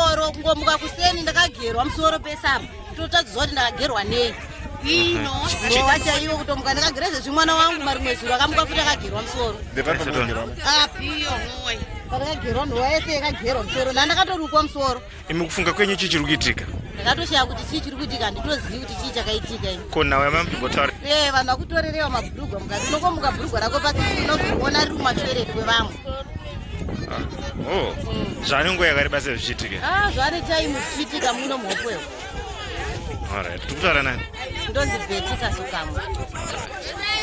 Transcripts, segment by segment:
musoro kungomuka kuseni ndakagerwa musoro pese apa totadzwa kuti ndakagerwa nei ino ngowa chaiwo kutomuka ndakagera zvezvi mwana wangu marimwe zuro akamuka futi akagerwa musoro apiyo ndakagerwa nhowa yese yakagerwa musoro ndandakatorukwa musoro Imi kufunga kwenyu chii chiri kuitika? Ndakatoshaya kuti chii chiri kuitika, handitozivi kuti chii chakaitika ini. Ko nhau yamambotaura? Eh, vanhu vakutorerewa mabhurugwa mukati. Unongomuka bhurugwa rako pasi unozoona riri mumatoilet kwevamwe. Ah, oh. Zvane nguva yakareba sei zvichiitika? Ah, zvane time zvichiitika muno muHopewell. Alright, tiri kutaura nani? Ndonzi Betty Kasukamwe.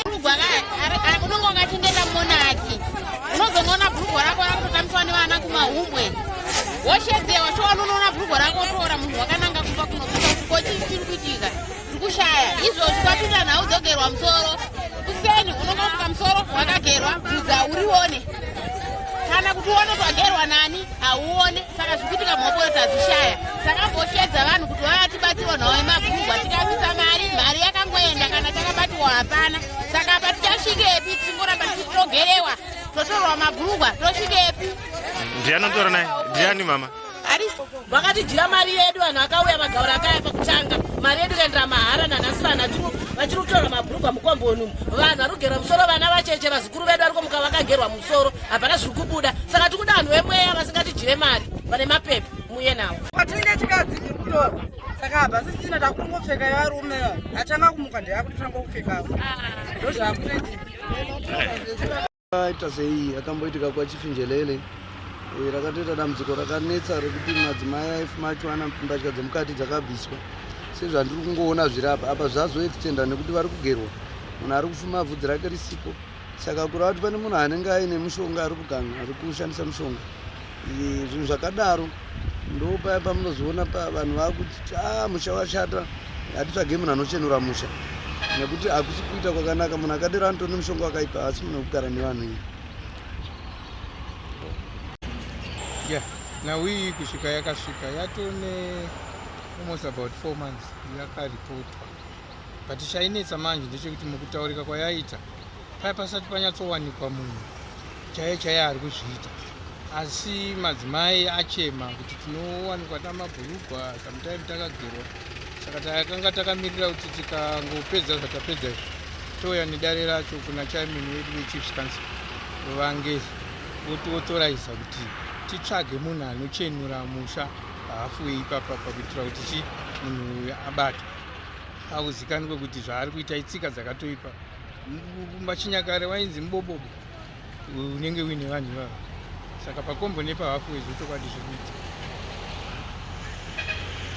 Bhurugwa unonge wakachengeta monaki unozonoona bhurugwa rako rakutotambiswa nevana kumahumbwe woshedzewa chowana unoona bhurugwa rako otora munhu wakananga kumba kunobika ko chii chiri kuitika tiri kushaya izvozvi kwapinda nhau dzogerwa musoro kuseni unongomuka musoro wakagerwa bvudza urione kana kuti uone kuti wagerwa nani hauone saka zviri kuitika muhoporo tazvishaya takamboshedza vanhu kuti vava tibatsirwa nhau yemabhurugwa tikabvisa mari mari yakangoenda kana chakabatiwa hapana saka apa tichasvikepi tichingoramba tichitogerewa totorwa mabhurugwa tosvikepi Ndiani anotaura naye? Ndiani mama? Vakatijira mari yedu vanhu vakauya vagaura akaya pakutanga mari yedu ikaendera mahara nanhasi vanhu vachiri kutorwa mabhurugwa mukomboni umu vanhu vari kugerwa musoro vana vacheche vazukuru vedu vari kumuka vakagerwa musoro hapana zviri kubuda saka tiri kuda vanhu vemweya vasingatijire mari vane mapepa muye nawo patine chikadzi iri kutorwa saka hapasisina takungopfeka yevarume atanga kumuka ndeyakutotanga kupfekawo ndozvakutoitika Aita sei akamboitika kwaChifinjelele eh, rakatoita dambudziko rakanetsa rekuti madzimai aifuma achiwana mbatya dzemukati dzakabviswa sezvandiri kungoona zviri apa apa zvazoextenda nekuti vari kugerwa munhu ari kufuma vhudzi rake risipo saka kureva kuti pane munhu anenge aine mushonga ari kuganga ari kushandisa mushonga eh, zvinhu zvakadaro ndo paya pamunozoona vanhu vakuti a ah, musha washata hatitsvage munhu anochenura musha nekuti hakusi kuita kwakanaka munhu akadero anotori nemushonga wakaipa asi munhu wekugara nevanhu iyi yeah nhau iyi kusvika yakasvika yatone almost about four months yakaripotwa but chainetsa manje ndechekuti mukutaurika kwayaita paya pasati panyatsowanikwa munhu chaiye chaiye ari kuzviita asi madzimai achema kuti tinowanikwa tamabhurugwa sometime takagerwa saka takanga takamirira kuti tikangopedza zvatapedza izvi touya nedare racho kuna chairman wedu wechiefs council vangezi votiauthoriza kuti titsvage munhu anochenura musha pahafuwei ipapapa kuitira kuti chi munhu uyu abatwe auzikanwe kuti zvaari kuita itsika dzakatoipa machinyakare wainzi mubobobo unenge uine vanhu ivava saka pakombo nepahafuwei zvechokwadi zviri kuitika.